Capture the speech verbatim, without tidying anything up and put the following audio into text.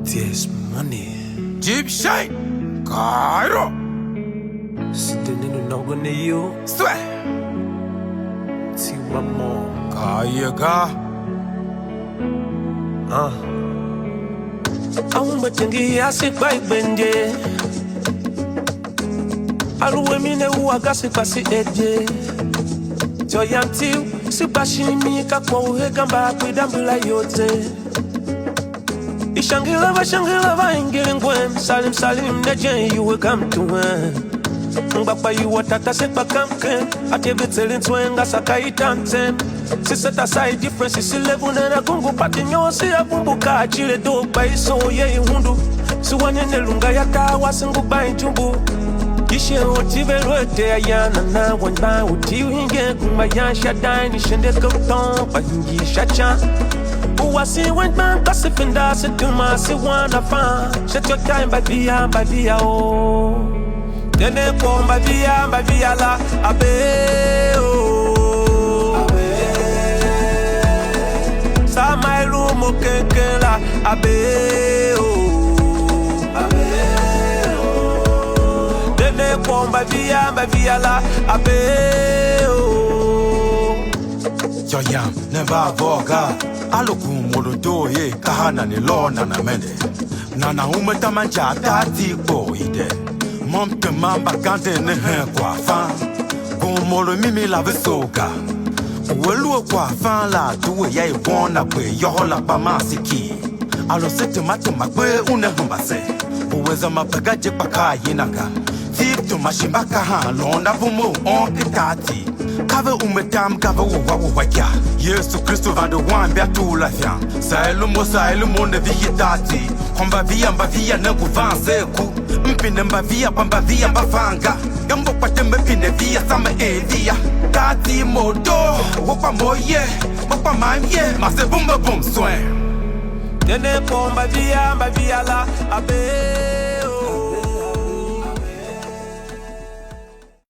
There's money. Deep shine. Cairo. Sitting in the nongo ne you. Swear. See one more. Kayega. Ah. Aumbe tengi asi kpa igbende. Aluwe mi ne u agase kpa si edye. Tyo yam tiu, si kpa shimi ka kwa u hega mba kwida mbula yote. Ishangila va shangila va ingili ngwem, salim salim ne jen iwe kam tuhen. Ngba kpa iwa tata se kpa kam ken, a teve tseren tswen nga sa ka i tam tem. Si set aside differences, si level ne na gungu pati nyo, si a bumbu ka a chile do kpa i so ye i hundu. Si wane ne lunga ya ta wa si ngu ba injumbu. Ishe oti ve lu ete a yan na na wan ban u ti u hingen kuma yan sha dai ni shende ko ton pa hingi sha chan. U wa si wan ban ka se fenda se tuma se wan na fan. Se tyo kai mba via, mba via o. Tene ko mba via, mba via la, abe o. Sa mai lu mo ken ken la, abe o. Tene ko mba via, mba via la, abe o. Yô, yam, ne mba a vôô ga, a lu kum or u doo ye, ka ha nan i lôô nan a mende. Nana ume tam a inja a tar iti i kpoghol i de. Mo m tema mbakanden ne hen kwaghfan. Gomor u mimi la ve soo ga. U a lu a kwaghfan la a due ya i won a gbe yôhol la kpa maa se kii. A lu se tema tema gbe una hemba se. U a za ma pe ga je kpa ka a yina ga. Tiv tema shi mba ka han lon da vum u on ki tar iti. Ka ve ume tam, ka ve wua wua ikya. Yesu Kristu vande wan mbia tugh la ifan. Saa i lu mo, saa i lu mo ne vi ye tar iti. Kô mba via, mba via ne ngu van se ku. M pine mba via, kpa mba via mba fan ga. Yô, mo kpa te me pine via, sa me er via. Tar iti mo doo, wo kpa mo ye, mo kpa ma m ye, ma se bum be bum swen. Tene ko mba via, mba via la, abe.